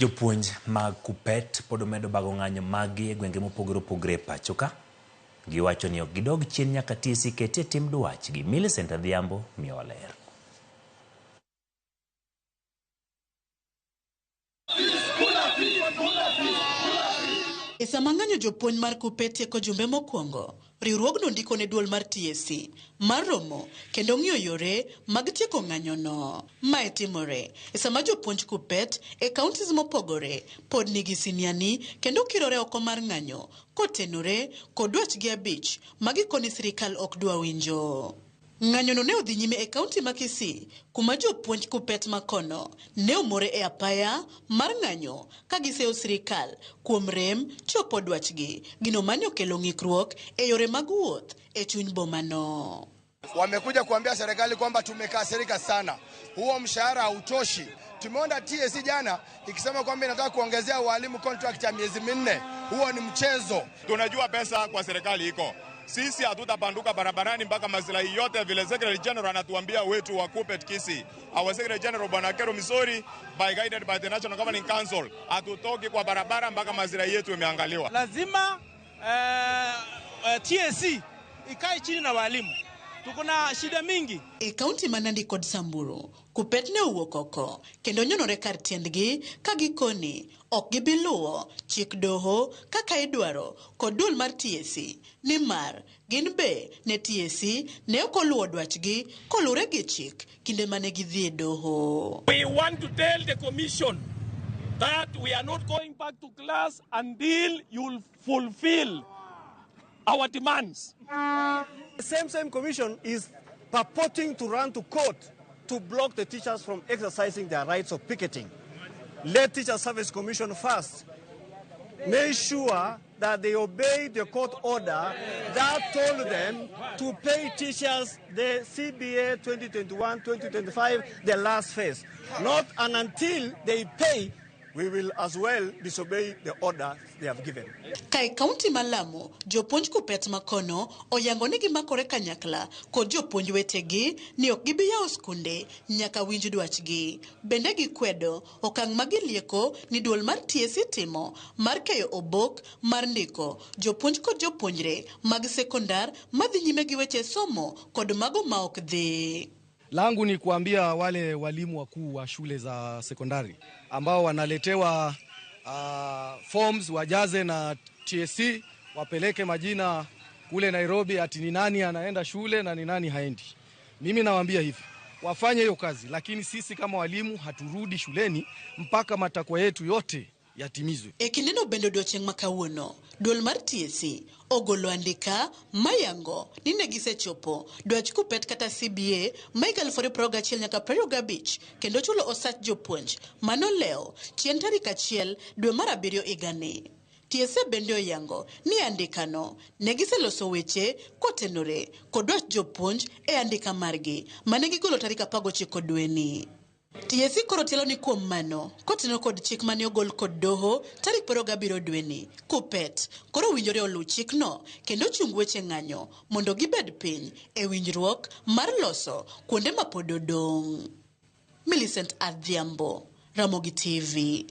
Jopuonj mag KUPPET pod omedo bago ng'anyo maggi e gwenge mopogore opogore e pacho ka. Giwacho ni ok gidog chien nyaka TSC ket e tim dwachgi. Millicent Adhiambo miyowa ler. E sama ng'anyo jopuonj mar KUPPET tieko jumbe mokwongo, riwruogno ndiko ne duol mar TSC mar romo kendo ng'iyo yore mag tieko ng'anyono. Mae timore e sama jopuonj KUPPET e counties mopogore pod nigi siniani kendo kirore oko mar ng'anyo kotenore kod dwachgi abich ma gikoni sirikal ok dwa winjo. Ng'anyono ne odhi nyime e kaunti ma Kisii kuma jopuonj KUPPET makono ne omore e apaya mar ng'anyo ka giseyo sirikal kuom rem chopo dwachgi, gino mane okelo ng'ikruok e yore mag wuoth e chuny bomano. Wamekuja kuambia serikali kwamba tumekasirika sana, huo mshahara hautoshi. Tumeona TSC jana ikisema kwamba inataka kuongezea walimu contract ya miezi 4. Huo ni mchezo. Tunajua pesa kwa serikali iko. Sisi hatutapanduka barabarani mpaka maslahi yote vile Secretary General anatuambia wetu wa KUPPET Kisii. Our Secretary General Bwana Kero Misori by guided by the National Governing Council. Hatutoki kwa barabara mpaka maslahi yetu yameangaliwa. Lazima TSC ikae chini na walimu. Tuko na shida mingi. E kaunti ma Nandi kod Samburu, KUPPET ne owuok oko kendo nyonore kar tiendgi ka gikoni ok gibi luwo chik doho kaka idwaro kod duol mar TSC nimar gin be ne TSC ne ok oluwo dwachgi koluwore gi chik kinde mane gidhi e doho. We want to tell the commission that we are not going back to class until you fulfill our demands. The same commission is purporting to run to court to block the teachers from exercising their rights of picketing. Let Teacher Service Commission first make sure that they obey the court order that told them to pay teachers the CBA 2021-2025, the last phase. Not and until they pay, we will as well disobey the order they have given. Ka e kaunti ma Lamu, jopuonj KUPPET makono oyango ni gimakore kanyakla kod jopuonj wetegi ni ok gibi yawo skunde nyaka winj dwachgi. Bende gikwedo okang' ma gilieko ni duol mar TSC timo mar keyo obok mar ndiko jopuonj kod jopuonjre mag sekondar madhi nyime gi weche somo kod mago ma ok dhi. Langu ni kuambia wale walimu wakuu wa shule za sekondari ambao wanaletewa forms wajaze na TSC wapeleke majina kule Nairobi ati ni nani anaenda shule na ni nani haendi. Mimi nawaambia hivi, wafanye hiyo kazi, lakini sisi kama walimu haturudi shuleni mpaka matakwa yetu yote yatimizwe. E kindeno bende odiochieng' ma kawuono, duol mar TSC ogolo andika mayango ni ne gisechopo dwach KUPPET kata CBA ma higa 2021 nyaka 25 kendo chulo osach jopuonj manolewo chien tarik 1 dwe mar 7 higani. TSC bende oyango ni andikano ne giseloso weche kotenore kod dwach jopuonj e andika margi mane gigolo tarik 19 dweni. TSC koro tielo ni kuom mano kotenore kod chik mane ogol kod doho tarik 27 dweni, KUPPET koro owinjore oluw chikno kendo chung weche ng'anyo mondo gibed piny e winjruok mar loso kuonde ma pod odong'. Millicent Adhiambo, Ramogi TV.